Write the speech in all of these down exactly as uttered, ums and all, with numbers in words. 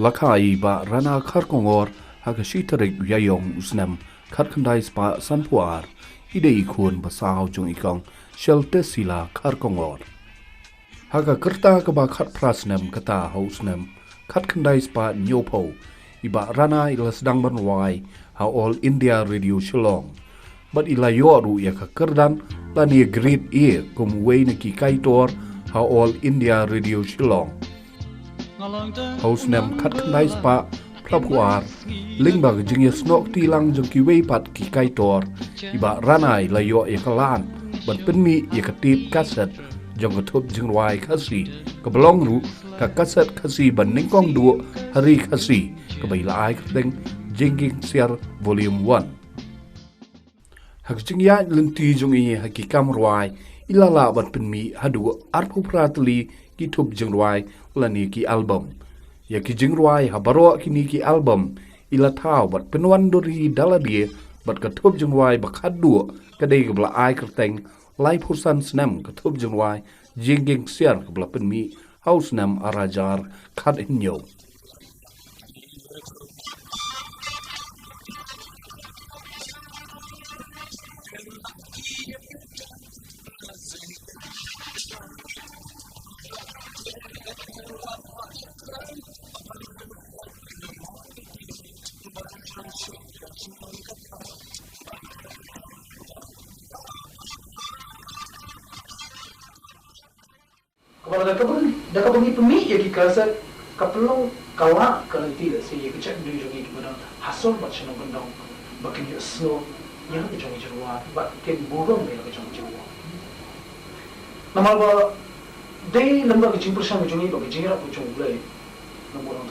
La kha i Bah Rana Kharkongor ha ka shi tarik u Ïaïong u snem khatkhyndai spah sanphew ar, i dei i khun basaw jong i kong Sheltesila Kharkongor. Ha ka rta kaba khatphra snem kata ha u snem khatkhyndai spah hynñiewphew, i Bah Rana i la sdang ban rwai ha All India Radio Shillong. Bad i la ïoh ruh ïa ka kyrdan lane grade A kum uwei na ki kaitor ha All India Radio Shillong. Ha u snem khatkhyndai spah phraphew ar, lyngba ka jingïasnoh kti lang jong kiwei pat ki kaitor, i Bah Rana i la ïoh ïa ka lad ban pynmih ïa ka tape cassette jong ka thup jingrwai Khasi, kaba long ruh ka kaset Khasi ba nyngkong duh ha ri Khasi, kaba i la ai kyrteng Jingkieng Ksiar Volume One. Ha ka jingïaid lynti jong i ha ki kam rwai, i la lah ban pynmih haduh arphew phra tylli ki thup jingrwai lane ki album. Ïa ki jingrwai ha baroh kine ki album i la thaw bad pynwandur hi da lade, bad ka thup jingrwai ba khatduh ka dei kaba la ai kyrteng Laiphew san snem ka thup jingrwai Jingkieng Ksiar, kaba la pynmih ha u snem ar hajar khathynñiew. Kaba da kaba, da kaba ngi pynmih ïa ki kaset, ka pynlong ka la ka lynti lehse ïa ka jaitbynriew jong ngi kiba don ha sor bad sha nongkyndong, ba kin ïohsngew ïa la ka jong ka jingrwai bad kin burom ïa la ka jong ka jingrwai. Namar ba dei lem bad ka jingpyrshang ka jong ngi bad ka jingïarap ka jong U Blei, namar ba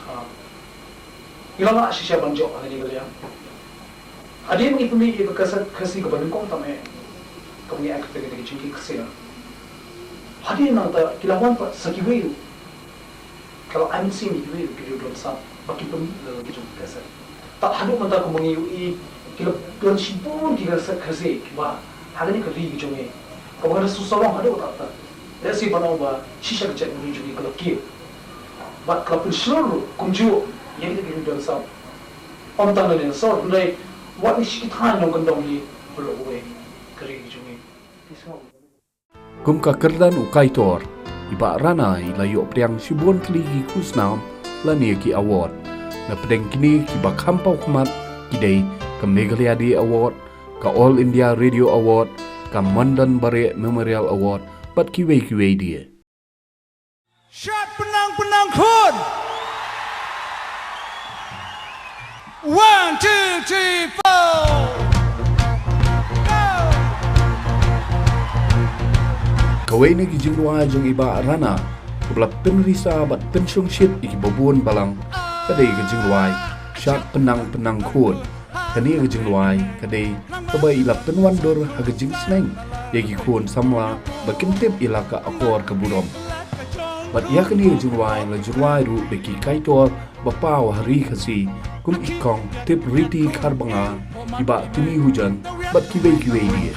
ngi la lah shisha ban jop ha kane ka liang. Hadien ba ngi pynmih ïa ka kaset Khasi kaba nyngkong tam eh, kaba ngi ai kyrteng ïa ka Jingkieng Ksiar, hadien nangta ki la wan pat sa kiwei ruh, ka la ai mynsiem ïa kiwei ruh ki riew don sap ba kin pynmih la ka jong ka kaset. Tad haduh mynta kumba ngi ïohi, ki la don shibun ki kaset Khasi kiba ha kane ka ri ka jong ngi, kaba nga da sngewsarong haduh katta katta. Lehse ban ong ba shisha ka jaitbynriew jong ngi ka la kiew bad ka la pynshlur ruh kumjuh ïa kita ki riew don sap. Ym tang na Nongstoiñ, hynrei wat na shi ki thaiñ nongkyndong hi baroh kawei ka ri ka jong ngi. Kum ka kyrdan u kaitor, i Bah Rana i la ïoh pdiang shibun tylli ki khusnam lane ki award. Napdeng kine kiba kham paw khmat ki dei ka Meghalaya Day Award, ka All India Radio Award, ka Mondon Bareh Memorial Award, bad kiwei kiwei de. Shot pynang pynang khun. One, two, three, four. Go. Kawei na ki jingrwai jong i Bah Rana kaba la pynrisa bad pynshongshit ïa kiba bun balang ka dei ka jingrwai Shot pynang pynang khun. Kane ka jingrwai ka dei kaba i la pynwandur ha ka jingsneng ïa ki khun samla ba kin tip ïa la ka akor ka burom. Bad ïa kane ka jingrwai la jingrwai ruh da ki kaitor ba paw ha ri Khasi kum i kong Tipriti Kharbanga, i Bah Timi Hujan bad kiwei kiwei de.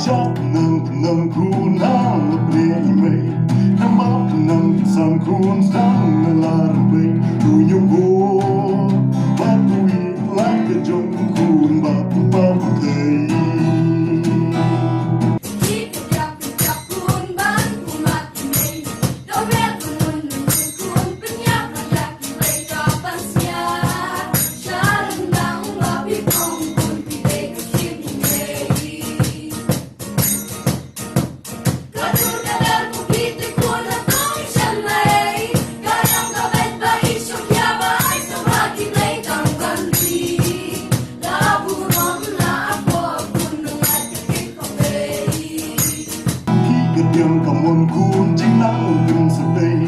Shap nang nang kun hang le ple i mei. Nang bap nang san kun stang na la rbai. Tu nyu go. Ba tu i lai ke jong kun bap pa pa tei. Ki ka tiang ka mon kun jing nang un sa dei.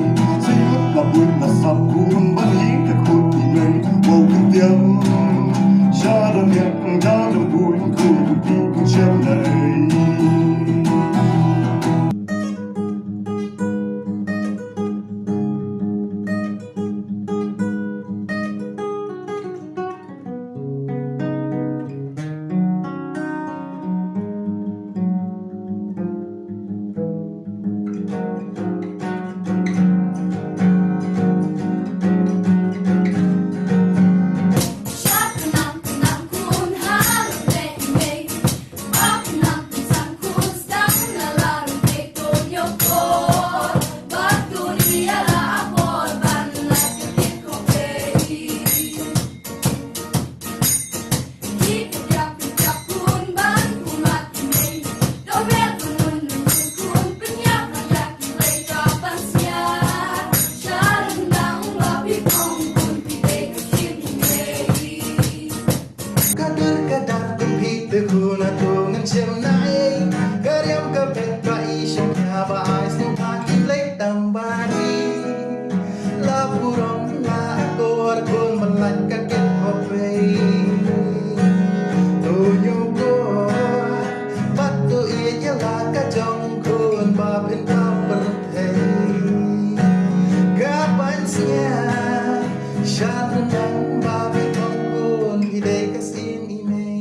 Sa yut na buit na sap kun ban hi ka kut i mei. Wow ka tiang. Sha da miak ja da buit kun ku pi kun shem na ei. Kadar kadar kum hi te khun a tu ngan chem nai. Kariam ka pet ba i shong ya ba ai sum ha ki lei tam ba ni. La burom la akor kun malat ka ket hopei. Tu nyu ko bat tu i jela ka jong kun ba pin pa per hei. Ka ban sia shan nang ba pin tong kun i dei ka sim i mei.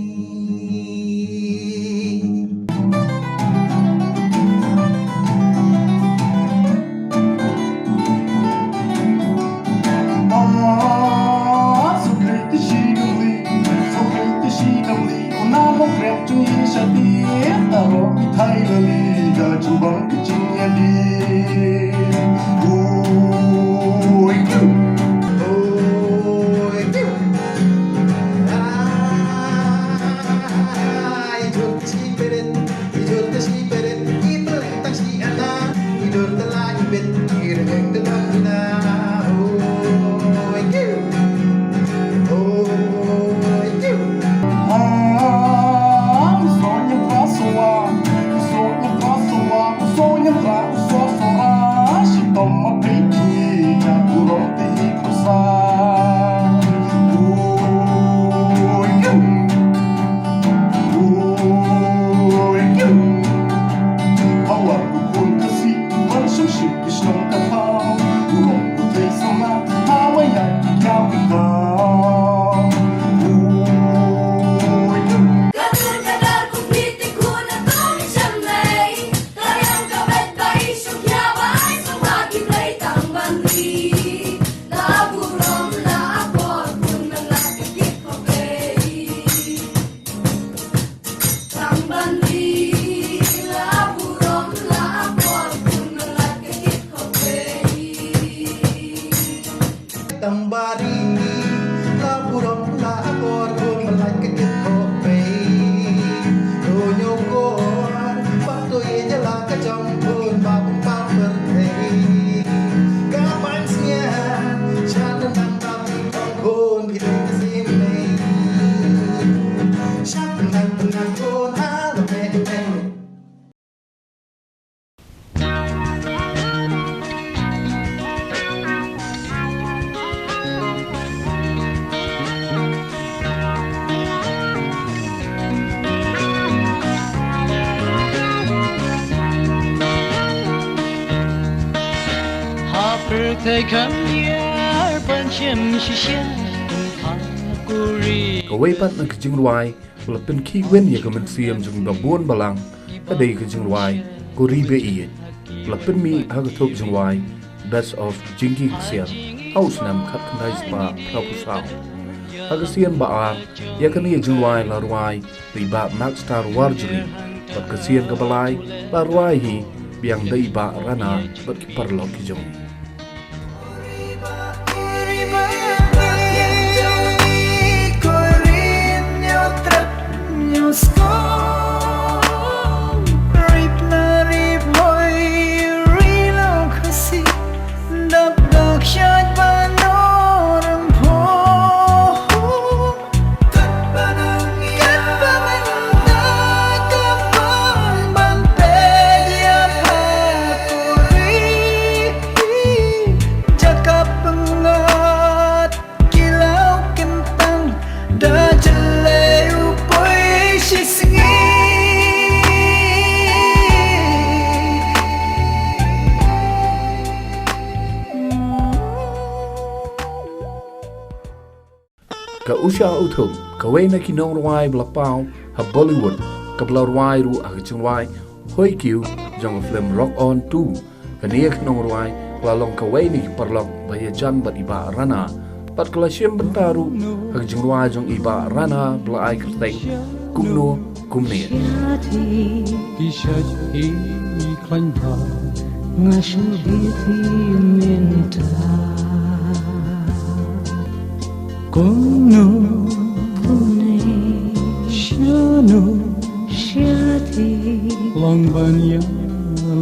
Tambari la burom la akor kun malai ka kit ko pei. To nyo kor pa to ye jala ka jong kun ba pun pa per pei. Ka pan sia chan nang ta pi tong kun ki dei ka sim nei. Shan nang nang kun ha la pei pei. Kawei pat na ka jingrwai ba la pynkhih win ïa ka mynsiem jong kiba bun balang. Ka dei ka jingrwai Ko Ri Baieit, ba la pynmih ha ka thup jingrwai Best of Jingkieng Ksiar ha u snem khatkhyndai spah phra phew saw. Ha ka sien ba ar ïa kane ka jingrwai la rwai da i Bah Max Star Warjri, bad ka sien kaba lai la rwai hi biang da i Bah Rana bad ki paralok ki jong i. Ka Usha Uthup, kawei na ki nongrwai ba la paw ha Bollywood, kaba la rwai ruh ha ka jingrwai Hoi Kyu jong ka film Rock On two. Kane ka nongrwai ka la long kawei na ki paralok ba ïajan bad i Bah Rana, bad ka la shim bynta ruh ha ka jingrwai jong i Bah Rana ba la ai kyrteng Kumno Kumne. Ki shait hi khlaiñ bha. Nga shu bithi mynta. Kumno, kumne, shano, shati, long ban ïa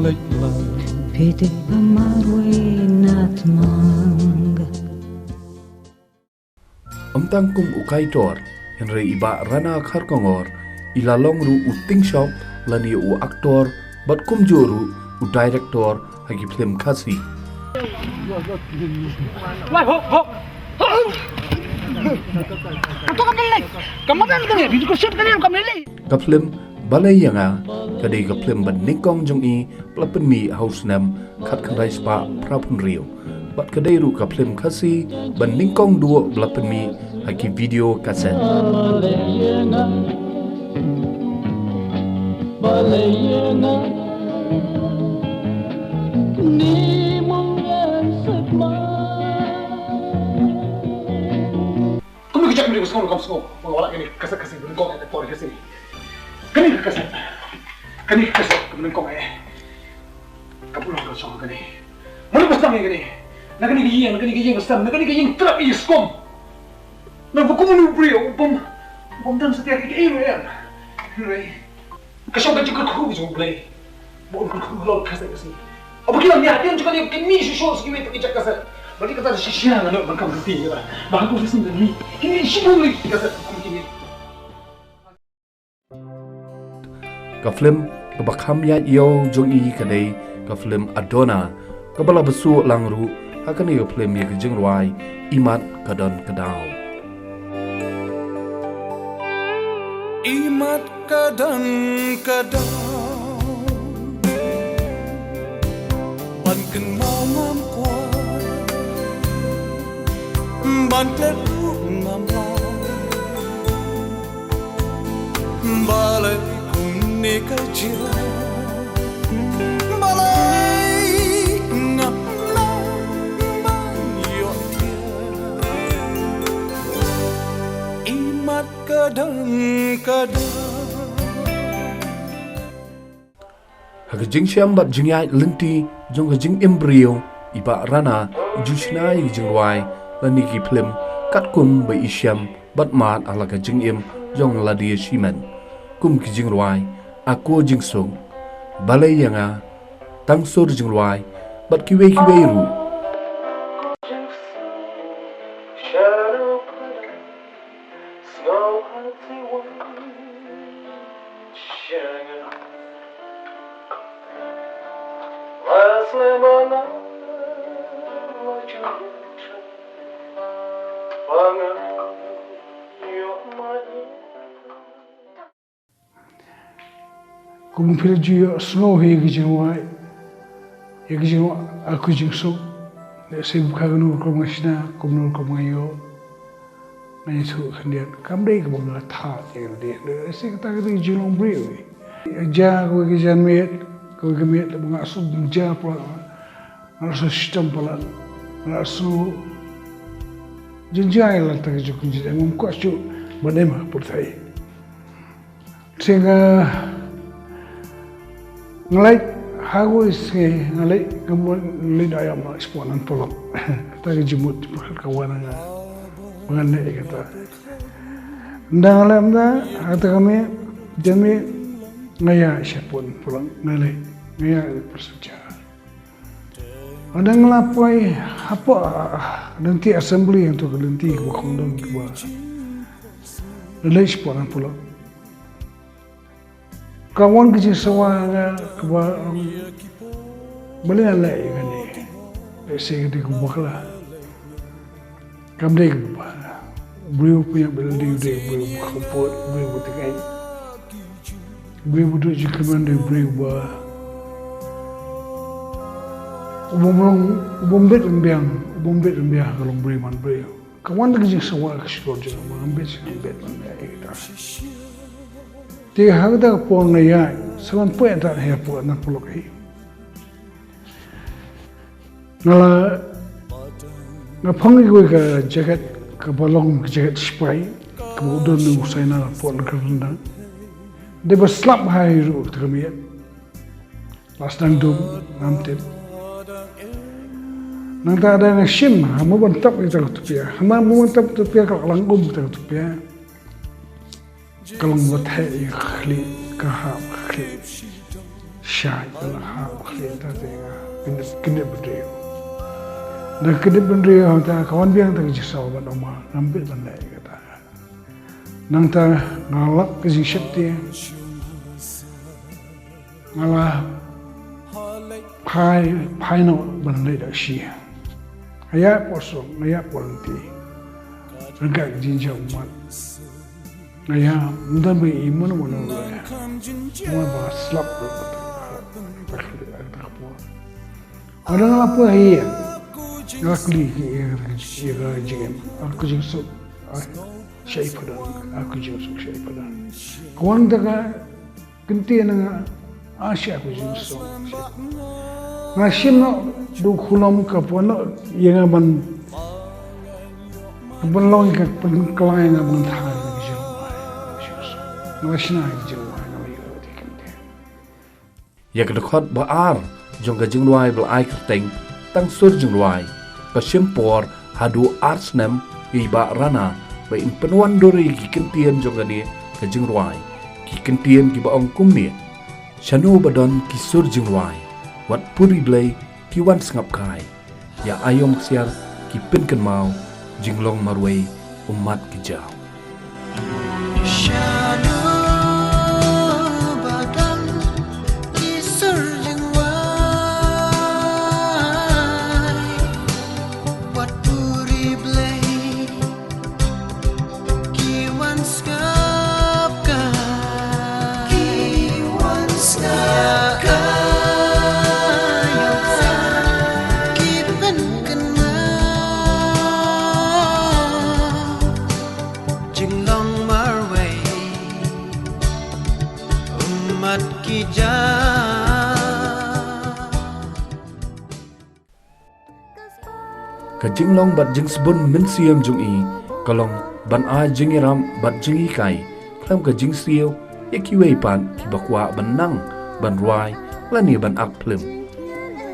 leit lang. Phi dei ba marwei na tmang. Ym tang kum u kaitor, hynrei i Bah Rana Kharkongor i la long ruh u tingshop lane u aktor, bad kumjuh ruh u director ha ki phlim Khasi. Ka phlim Balei Ïa Nga ka dei ka phlim ba nyngkong jong i ba la pynmih ha u snem khatkhyndai spah phra phew hynriew, bad ka dei ruh ka phlim Khasi ba nyngkong duh ba la pynmih ha ki video cassette. Kumno ka jaka mynta ka sngew kam sngew ba nga wallam kane ka kaset Khasi ba nyngkong eh, na pdeng Khasi. Kane ka kaset, kane ka kaset kaba nyngkong eh. Ka burom ka shong kane. Mano ba sdang ïa kane? Na kane ka ïing, na kane ka ïing ba sdang, na kane ka ïing trap ïa skom. Na ba kum u briew u bym, u bym dang satia ïa ka ïing ruh em. Hynrei ka shong ka jingkyrkhu jong U Blei ba un kyrkhu halor ka kaset Khasi. Haba ki la mih hadien jong kane ki mih shuh shuh sa kiwei pat ki jaka kaset. Bad kata da shisha nga nud ban kam ryntih ïa ka. Ba hangto ki sngi da mih ki mih shibun ki kaset kum kine. Ka phlim kaba kham ïaid ïew jong i ka dei ka phlim Adona, kaba la bsuh lang ruh ha kane ka phlim ïa ka jingrwai Imat Ka Don Ka Daw. Imat ka don ka daw ban kynmaw ngam kwah, ban klet ruh ngam lah. Balei kumne ka jia? Balei ngam lah ban ïoh thiah? Imat ka don ka daw. Ha ka jingshem bad jingïaid lynti jong ka jingim briew, i Bah Rana i ju shna ïa ki jingrwai lane ki phlim katkum ba i shem bad mad ha la ka jingim jong lade shimet, kum ki jingrwai Ako Jingsuk, Balei Ïa Nga, Tang Sur Jingrwai bad kiwei kiwei ruh. Kum phi la ju ïohsngew hi ïa ka jingrwai, ïa ka jingrwai Ako Jingsuk. Lehse kum kano rukom nga shna, kumno rukom nga ïoh, nga ïathuh khyndiat. Kam dei kaba nga la thad ïa lade. Lehse kata ka dei ka jinglong briew hi. Ja kawei ka janmiet, kawei ka miet ba nga shu ja palat, nga shu shitom palat, nga shu jynjar ïa lade ka jong ka jingim, ngam kwah shuh ban im ha pyrthei. Te nga, nga leit ha kawei ka sngi, nga leit, nga leit da ïa ma spot nan polok. Kata ka jingmut ba ka wan ha nga ba ngan leh ïa kata. Ynda nga leit ynda ha kata ka miet, janmiet, nga ïaid shapoh nan polok, nga leit, nga ïaid ïa ka pyrshah ja. Ynda nga la poi hapoh, ah, lynti assembly, hangto ka lynti kaba khongdon kaba leit shapoh nan polok. Ka wan ka jingsawa ha nga kaba, um, balei nga leh ïa kane. Lehse ka dei kaba bakla. Kam dei kaba. Briew pynïap ïalade u dei briew ba khampot, briew ba tyngeh. Briew ba duh jingkyrmen dei briew ba, u bym long, u bym bit rynbiang, u bym bit rynbiang ha ka longbriew manbriew. Ka wan da ka jingsawa ha ka shkor jong nga ba ngam bit, ngam bit ban leh ïa kata. Te ha kata ka por nga ïaid, sa ban poi ïa kata ha pdeng nan polok hi. Nga la, nga phong ïa kawei ka jacket, kaba long ka jacket sipai, kaba u don u saina hapoh na ka ryndang. Dei ba slap hi ruh kata ka miet. La sdang dum, ngam tip. Nangta da nga shim, ha mo ban tap ïa kata ka tupia. Ha mo ban tap tupia ka la lang um kata ka tupia. Ka long ba theh ïa ka khlieh, ka hap ka khlieh. Shait ka la hap ka khlieh ta te nga. Kynip, kynip bynriew. Da kynip bynriew hangta ka wan biang ta ka jingsawa ban ong ma ngam bit ban leh ïa kata. Nangta nga lap ka jingsheptieng. Nga la phai, phai noh ban leit da shi. Nga ïaid hapoh shnong, nga ïaid hapoh lynti. Ryngkat ka jingjia ummat. Nga ïaid, ym don ba ïohi mano mano ruh ïa nga. Namar ba nga slap ruh. Ynda nga la poi ha ïing, nga la kylli ïa ka, ïa ka jingim, ah, ka jingsuk, ah, shaei pat don, ah, ka jingsuk shaei pat don. Ka wan da ka kyntien na nga, ah, shaei ka jingsuk. Nga shim noh da u khulom ka poi noh ïa nga ban, ban long ïa ka pynkylla ïa nga ban thah ïa ka jingrwai. Nga la shna ïa ka jingrwai, nga la ïoh ïa ka kyntien. Ïa ka dkhot ba ar jong ka jingrwai ba la ai kyrteng Tang Sur Jingrwai, ka shim por haduh ar snem ïa i Bah Rana ba in pynwandur ïa ki kyntien jong kane ka jingrwai. Ki kyntien kiba ong kumne: Shano ba don ki sur jingrwai, wat puri Blei ki wan sngap kai. Ïa aiom ksiar ki pynkynmaw, jinglong marwei ummat ki jaw. Shano ba don ki sur jingrwai, wat puri Blei ki wan sngap kai. Ki wan sngap kai. Ki pynkynmaw, jinglong marwei ummat ki jaw. Ka jinglong bad jingsbun mynsiem jong i ka long ban ai jingïarap bad jinghikai khlem ka jingsiew ïa kiwei pat kiba kwah ban nang, ban rwai lane ban ak phlim.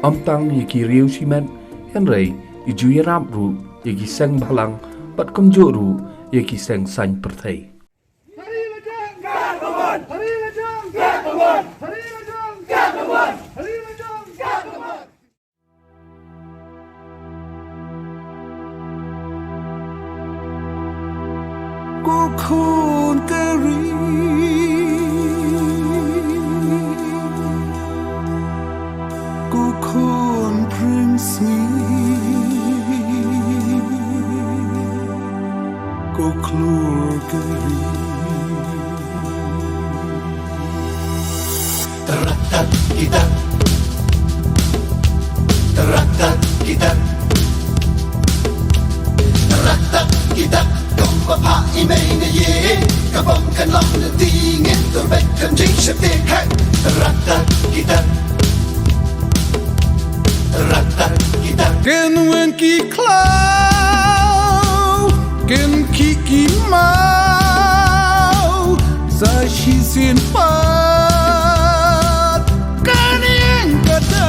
Ym tang ïa ki riew shimet, hynrei i ju ïarap ruh ïa ki seng bhalang bad kumjuh ruh ïa ki seng saiñ pyrthei. Ko khun ka ri, ko khun prince ngi, ko khlur ka ri. Taratat kitat. Taratat kitat. Taratat kitat. Kumba phah i mei na ïing, ka bym kan long lynti, ngin dur beit khlem jingsheptieng. Hey! Ki khlaw kin ki ki mau sa shisien pat ka niang ka daw.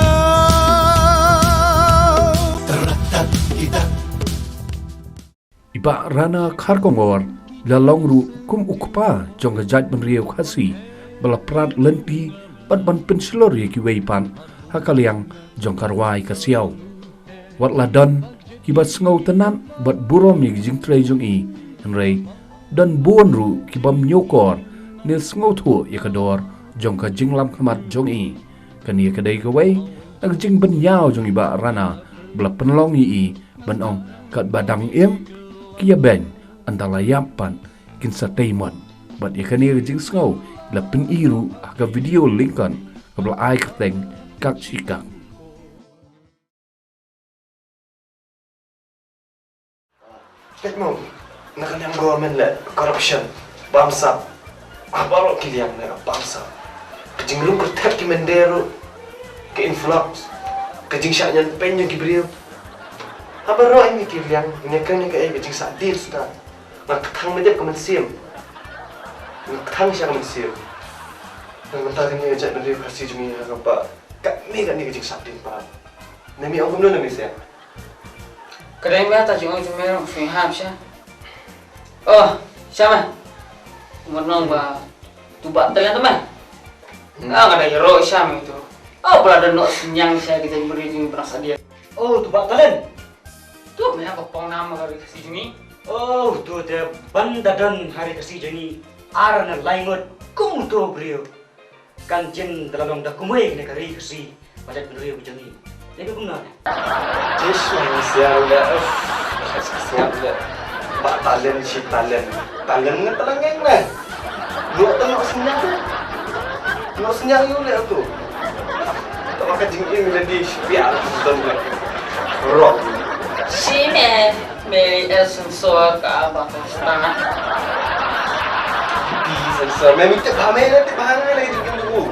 I Bah Rana Kharkongor la long ruh kum u kpa jong ka jaitbynriew Khasi ba la prat lynti bad ban pynshlur ïa kiwei pat ha ka liang jong ka rwai ka siaw. Wat la don kiba sngewtynnat bad burom ïa ki jingtrei jong i, hynrei don bun ruh ki bym ñiewkor ne sngewthuh ïa ka dor jong ka jinglam khmat jong i. Kane ka dei kawei na ka jingbynñiaw jong i Bah Rana ba la pynlong ïa i ban ong katba dang im ki ïa beiñ, ynda la ïap pat kin sa tei mot. Bad ïa kane ka jingsngew la pyni ruh ha ka video lyngkot kaba la ai kyrteng Kak Shi Kak. Peit mo, na ka liang government leh corruption bamsap. Ha baroh ki liang leh bamsap. Ka jingrung kyrtep ki mynder ruh, ka influx, ka jingshah ñianpeiñ jong ki briew. Ha baroh kine ki liang, kane ka, kane ka, eh, ka jingsahdien suda. Nga kthang, me dep ka mynsiem. Nga kthang sha ka mynsiem. Nga mynta kane ka jaitbynriew Khasi jong ngi ha kaba kane, kane ka jingsahdien palat. Ne me ong kumno ne me, Seng? Ka dei me, ta jingong jong me ruh shu hap sha. Oh, sha me. Ngan ong ba tu Bah Talent me. Hmm. Ah, nga da ïaroh sha me tu. Oh, ba la don noh synñiang sha ka jaitbynriew jong ngi ba nang sahdien. Oh, tu Bah Talent. Tu me ha ka pong nam ha ri Khasi jong ngi. Oh, tu te ban da don ha ri Khasi jong ngi ar ne lai ngut kum tu briew. Kan jin da la long da kumwei kane ka ri Khasi, ba jaitbynriew jong ngi. Dei ba kumno ne? Jish, nang siang le, uff, sngap le. Bah Talent, shi Talent. Talent ngan Talangeng ne. Noh ta noh synñiang. Noh synñiang ïu le tu. Ta ba ka jingim le di shi pia don le. Rock. Shi ne. Me el sensor ka ba ka start. Di sensor. Me minta ba me nanti ba hang lagi jingim tu.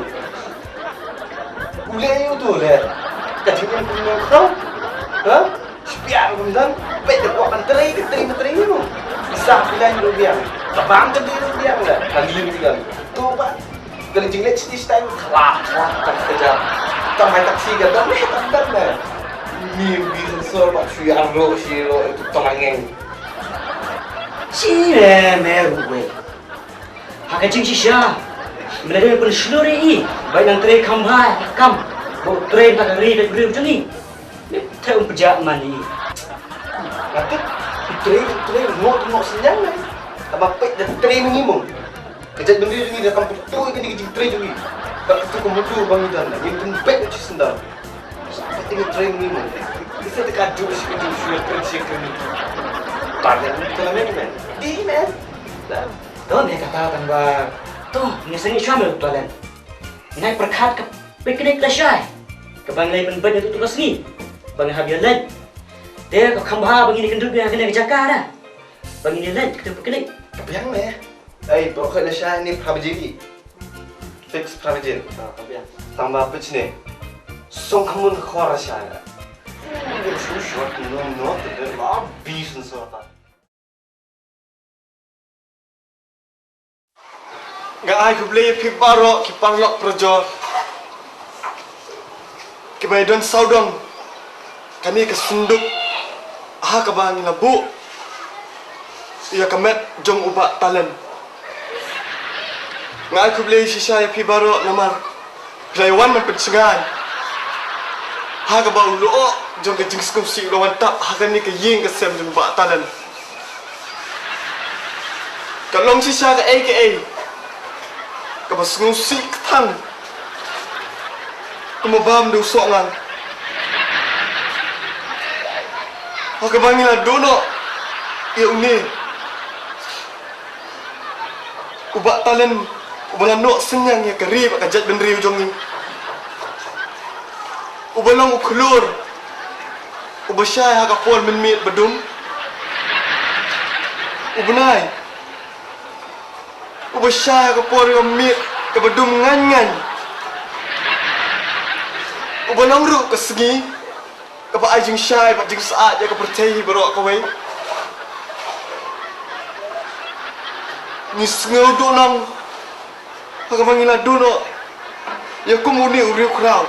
Ule ïu tu le. Ka jingim tu me kau. Ha? Shipia kum dan. Peit da kwah ban trei, ka trei, ka trei ïu. Isa pilihan lu biang. Ka bang ka dei lu biang le. Ka lim biang. Tu ba. Kane jingleh stage time, khlak, khlak, khlak, khlak. Tang mai taxi ka dang, eh, tang dang, eh. Ni bi sensor ba shu ïa ro, shi ro, itu Talangeng. Shi ne, me ruh wei. Ha ka jingshisha, me la dei pynshlur ïa i, ba i nang trei kham bha, kham. Ba u trei na ka ri ka briew jong i. Te um pjah mani. Nga tip, i trei, i trei, ngok, ngok senyang nai. Taba peit da trei ma ngi mo. Ka jaitbynriew jong ngi da kam pyntu ïa kane ka jingtrei jong ngi. Bad katu ka mutu ba ngi don, ngim pynbeit ïa u shisyndon. Sa peit ïa ngi trei ma ngi mo. Ki sa te ka juh shi ka juh shuwa trei shi ka ngi. Ba ngi ka la meh meh. Di meh. Da. To ne kata tang ba. To, ngi sngewsih shuwa me u Talent. Ngi nai pyrkhat ka picnic lashai. Kaba ngi leit pynbeit ïa tu ka sngi. Ba ngi hap ïa leit. Te ka kham bha ba ngi ïa kynduh ïa kane ka jaka na. Ba ngi ïa leit ka tu picnic. Ka biang me. Ei, bro, ka lashai ni phra baje. Fix phra baje. Ah, ka biang. Tang ba picnic. Song khamun khor lashai. Shu shu tu no no te la bi sensor ta. Nga ai khublei ïa phi baroh ki paralok parajor kiba ïadon sawdong kane ka synduk ha kaba ngi la buh ïa ka met jong u Bah Talent. Nga ai khublei shisha ïa phi baroh namar phi la wan ban pynsngew ha kaba u lyoh jong ka jingsngewsih u la wan tap ha kane ka ïing ka sem jong u Bah Talent. Ka long shisha kaei kaei kaba sngewsih kthang. Kumba bam dei u soh ngan. Ha kaba ngi la duh noh ïa une u Bah Talent uba la noh synñiang ïa ka ri bad ka jaitbynriew jong ngi. Uba long u khlur uba shai ha ka por mynmiet ba dum. U bnai uba shai ha ka por ba miet kaba dum ngan ngan. Uba long ruh ka sngi kaba ai jingshai bad jingsyaid ïa ka pyrthei hi baroh kawei. Ngi sngew duh nong ha kaba ngi la duh noh ïa kum une u riewkhraw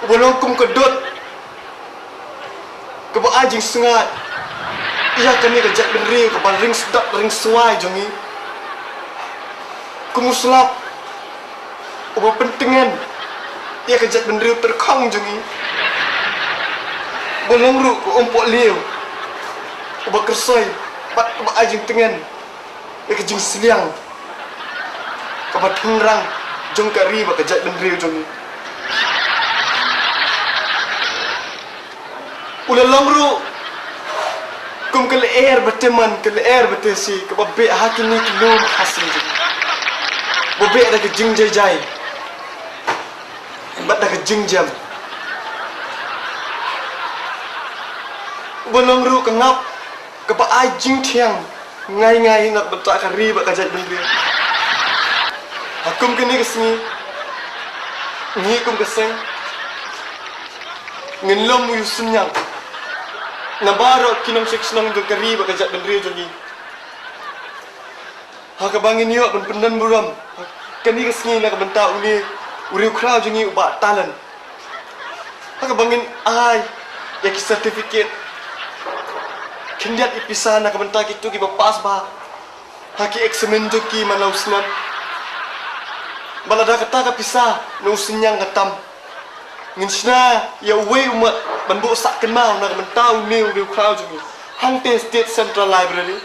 uba long kum ka dud kaba ai jingsngaid ïa kane ka jaitbynriew kaba ring sdap ring swai jong ngi. Kum u slap uba pyntngen ïa ka jaitbynriew tyrkhong jong ngi. Uba long ruh ka umpohliew uba kyrsoi bad uba ai jingtngen ïa ka jingsliang kaba tyngrang jong ka ri bad ka jaitbynriew jong ngi. U la long ruh kum ka lyer ba tymmen, ka lyer ba tesi, kaba beh ha kine ki lum ha sien jong ngi, ba beh da ka jingjaijai bad da ka jingjem. Uba long ruh ka ngap kaba ai jingthiang ngaingai na ka bynta ka ri bad ka jaitbynriew. Ha kum kane ka sngi, ngi kum ka seng ngin lum ïa u synñiang na baroh ki nongshong shnong jong ka ri bad ka jaitbynriew jong ngi. Ha kaba ngin ïoh ban pyndon burom ha kane ka sngi na ka bynta une u riewkhraw jong ngi u Bah Talent. Ha kaba ngin ai ïa ki certificate khyndiat ïa ki pisa na ka bynta kito kiba pass bha ha ki eksamin jong ki man la u snem. Bad lada kata ka pisa na u synñiang ka tam, ngin shna ïa uwei u mat ban buh sah kynmaw na ka bynta une u riewkhraw jong ngi hangtei State Central Library.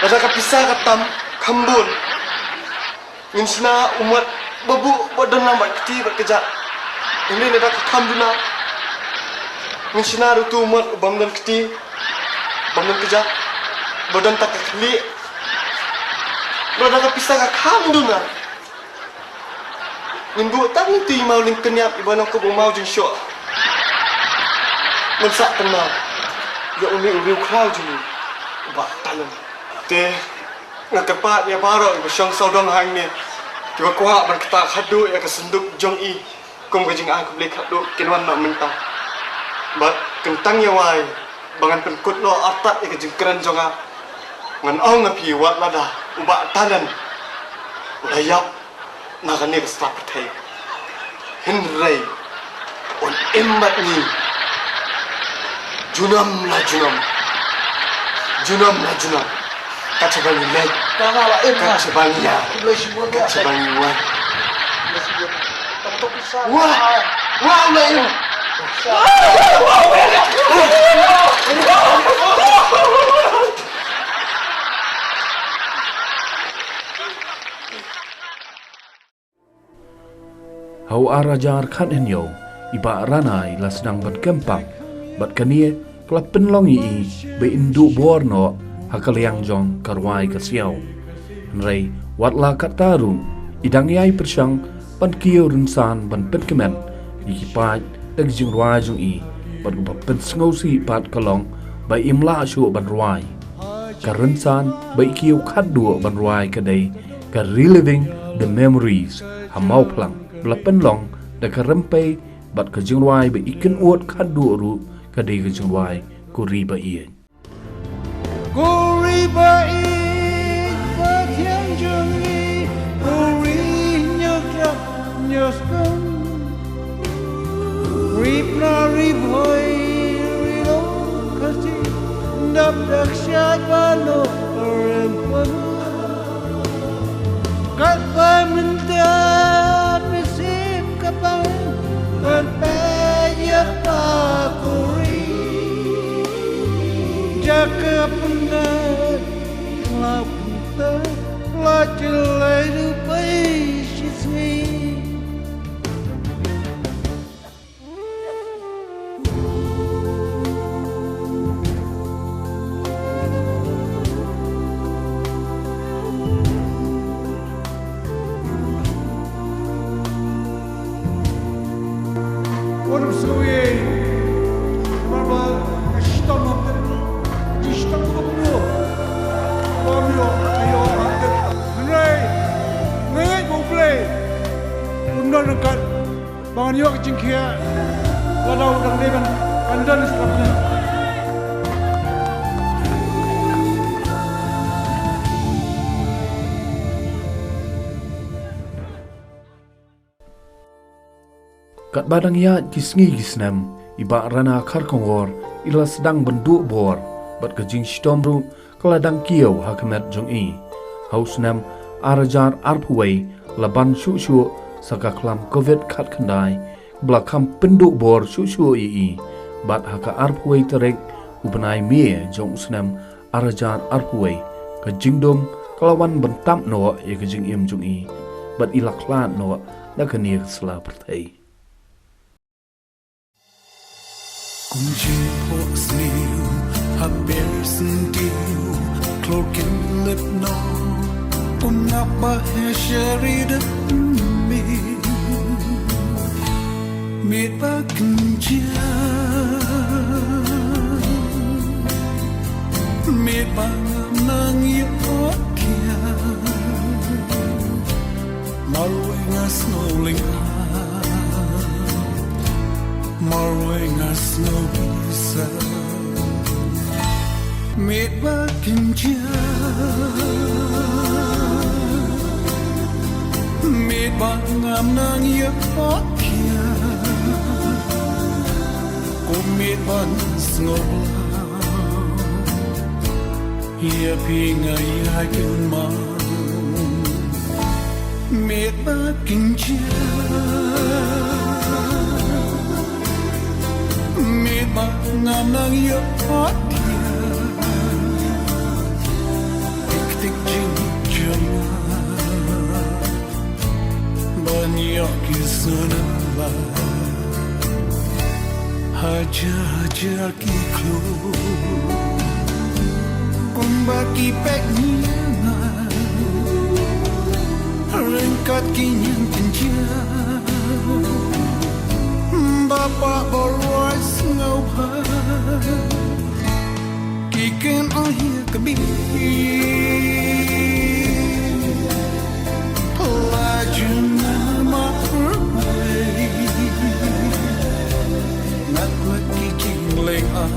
Lada ka pisa ka tam kham bun, ngin shna u mat ba buh ba don lang bad kti bad kjat. Hynrei lada ka kham duna, ngin shna ruh utu u mat u bym don kti, bym don kjat, ba don tang ka khlieh. Lada ka pisa ka kham duna, ngin buh tang ïa utu i maw lyngkynñiap iba long kum u maw jingshoh ban sah kynmaw ïa une u riewkhraw jong ngi u Bah Talent. Te nga kyrpad ïa baroh kiba shong sawdong hangne, kiba kwah ban ktah khadduh ïa ka synduk jong i kum ka jingai khublei khadduh, kin wan noh mynta. Bad kyntang ïa wai ba ngan pynkut noh artat ïa ka jingkren jong nga, ngan ong ïa phi, wat lada u Bah Talent u la ïap na kane ka sla pyrthei, hynrei un im bad ngi junom la junom, junom la junom. Kat shaba ngi leit, kat shaba ngi ïa, kat shaba ngi wan. Wah, wah, u la im. Ha u ar hajar khathynñiew, i Bah Ranai i la sdang ban kem pang, bad kane ka la pynlong ïa i ba in duh bor noh ha ka liang jong ka rwai ka siaw. Hynrei wat la katta ruh, i dang ïai pyrshang ban kiew rynsan ban pynkmen ïa ki paid da ka jingrwai jong i, bad kaba pynsngewsih pat ka long ba im lah shuh ban rwai. Ka rynsan ba i kiew khadduh ban rwai ka dei ka Reliving the Memories ha Mawphlang, ba la pynlong da ka Rympei, bad ka jingrwai ba i kynnoh khadduh ruh ka dei ka jingrwai Ko Ri Ba Ïeit. Ko ri ba ïeit, ba thiang jong ngi, ko ri ñiewtrep ñiewskhem. Ri Pnar, ri Bhoi, ri Lawkhasi, dap da kshaid ba noh rympei. Katba mynta mynsiem ka pang ban peit ïa ka ko ri. Jaka pyndat la pyntat la jlei ruh pei shisngi. Wan u sngewbha, namar ba ka shitom ha ka, ka shitom ka bun. Ba ym ïoh, ïoh ha ka. Hynrei nga ngeit ba U Blei un don ryngkat ba ngan ïoh ka jingkhiah. Ka dei ban, ban don sha ka pyrthei. Katba dang ïaid ki sngi ki snem, i Bah Rana Kharkongor i la sdang ban duh bor bad ka jingshitom ruh ka la dang kiew ha ka met jong i. Ha u snem ar hajar arphew wei la ban shuh shuh sa ka khlam Covid khatkhyndai, ba la kham pynduh bor shuh shuh ïa i. Bad ha ka arphew wei tarik u bnai May jong u snem ar hajar arphew wei, ka jingdum ka la wan ban tap noh ïa ka jingim jong i bad i la khlad noh na kane ka sla pyrthei. Kum jingphohsniew ha ber syntiew, klur kin lip noh, kum nap ba heh sha ri da miet. Miet ba kynjah, miet ba ngam nang ïoh kiar. Marwei nga sngew lyngngoh, marwei nga sngew bisa. Miet ba kynjah, miet ba ngam nang ïoh kiar. Ko miet ba nga sngew blah, ïa phi nga ïai kynmaw. Miet ba kynjah, miet ba ngam nang ïoh kiar. Tik tik jingkylla ban ïoh ki sngewbha. Hajar hajar ki klur kumba ki pek ñiangan, ryngkat ki ñiang kynjah ba pah ba roi sngewbha. Ki ken ong ïa ka bit la jngai marwei. Nga klet ki jingleh ah,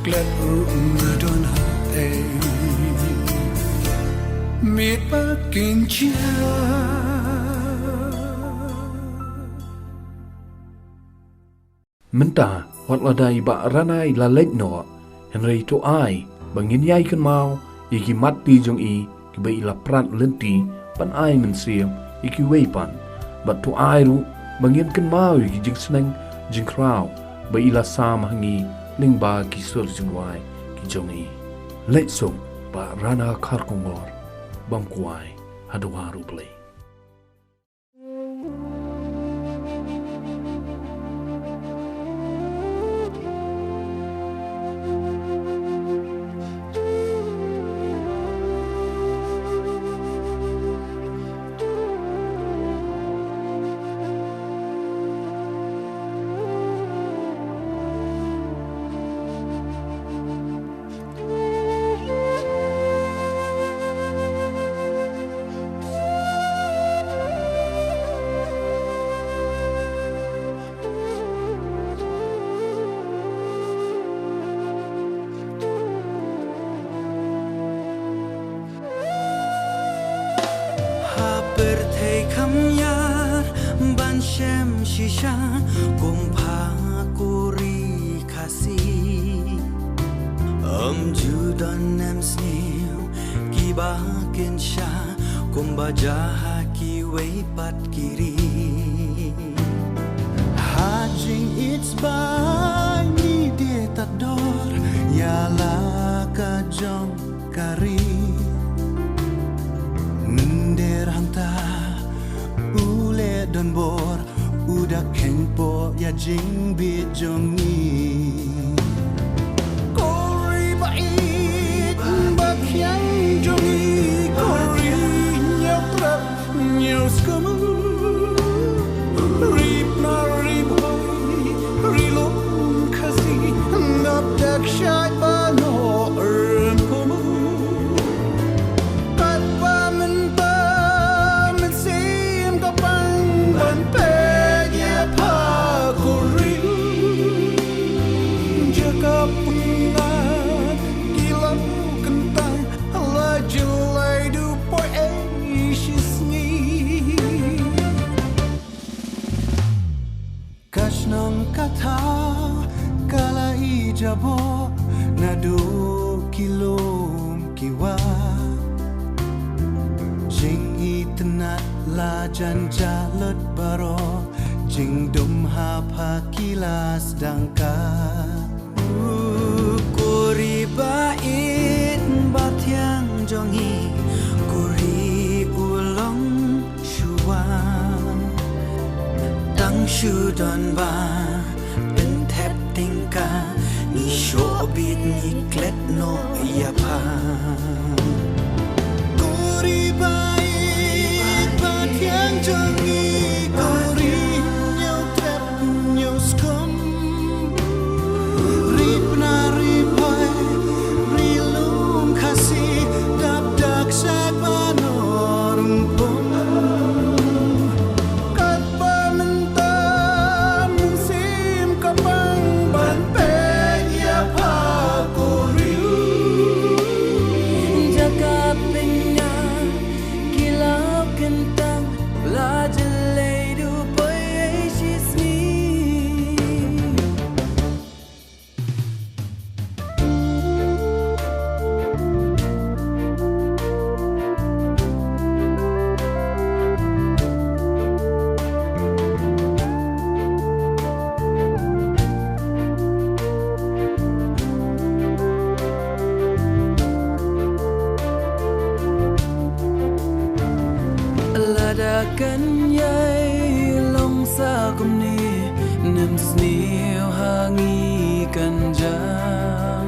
klet ruh nga don ha ei. Miet ba kynjah. Mynta wat la dei ba Ranai la leit noh, hynrei to ai ba ngin ïai kynmaw ïa ki mat ti jong i kiba i la prat lynti ban ai mynsiem ïa kiwei pat. Bad to ai ruh ba ngin kynmaw ïa ki jingsneng jingkhraw ba i la sam ha ngi lyngba ki sur jingduwai ki jong i. Leit suk Bah Rana Kharkongor, bam kwai ha duwar U Blei. Ha pyrthei kham ïar ban shem shisha kum pha kuri Khasi. Ym ju don ne em sniew kiba kin sha kumba jia ha kiwei pat ki ri. Ha jingïeit ba ngi dei tad dor ïa la ka jong ka ri. Mynder hangta u leh donbor, u da kheiñpoh ïa jingbit jong ngi. Ko ri ba ïeit ba thiang jong ngi, ko ri ñiewtrep ñiewskhem. Ri Pnar, ri Bhoi, ri lum Khasi, ngap dak shait ba noh ryngkum. Katba mynta mynsiem ka pang ban peit ïa pha. Hapoh naduh ki lum ki wah, jingitynnad la jan jah lut baroh, jingdum ha pha ki la sdang ka. Ko ri ba ïeit ba thiang jong ngi, ko ri u longshuwa. Tang shu don ba pynthep tyngka, ngi shoh bit ngi klet noh ïa pha. Ko ri ba ïeit ba thiang jong ngi, ko ri ñiewtrep ñiewskum. Ri Pnar, ri Bhoi, ri lum Khasi, dap dak shad ba nor pum. Katba mynta mynsiem ka pang ban peit ïa pha ko ri. Jaka pynïaid ki law kyntang, la jlei duh poi ei shisngi. Lada kan ïai long sa kumne, nym sniew ha ngi kan jam.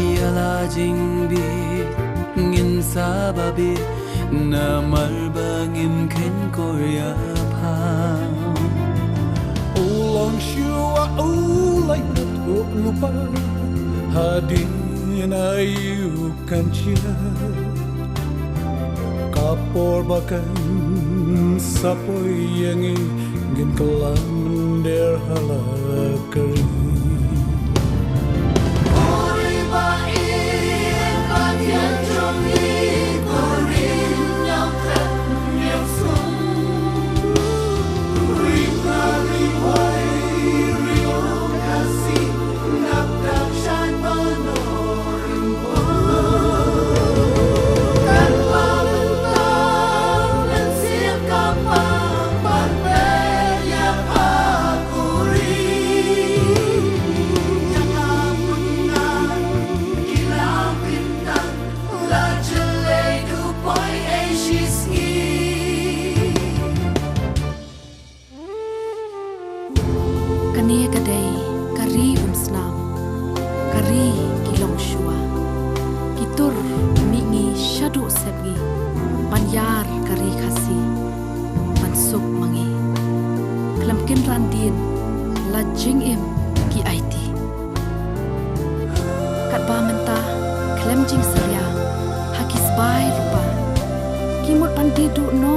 Ïa la jingbit ngin sa ba bit, namar ba ngim kheiñ kor ïa pha. U longshuwa u la ïoh lypa hadien aïu kan jia. Ka por ba kan sa poi ïa ngi, ngin kylla mynder ha la ka ri. Kane ka dei ka ri umsnam, ka ri ki longshuwa. Ki tur mih ngi shaduh sepngi ban ïar ka ri Khasi, ban suk ma ngi. Khlem kynran dien la jingim ki aiti. Katba mynta khlem jingsalia ha ki sbai lypa, ki mut ban die duh noh.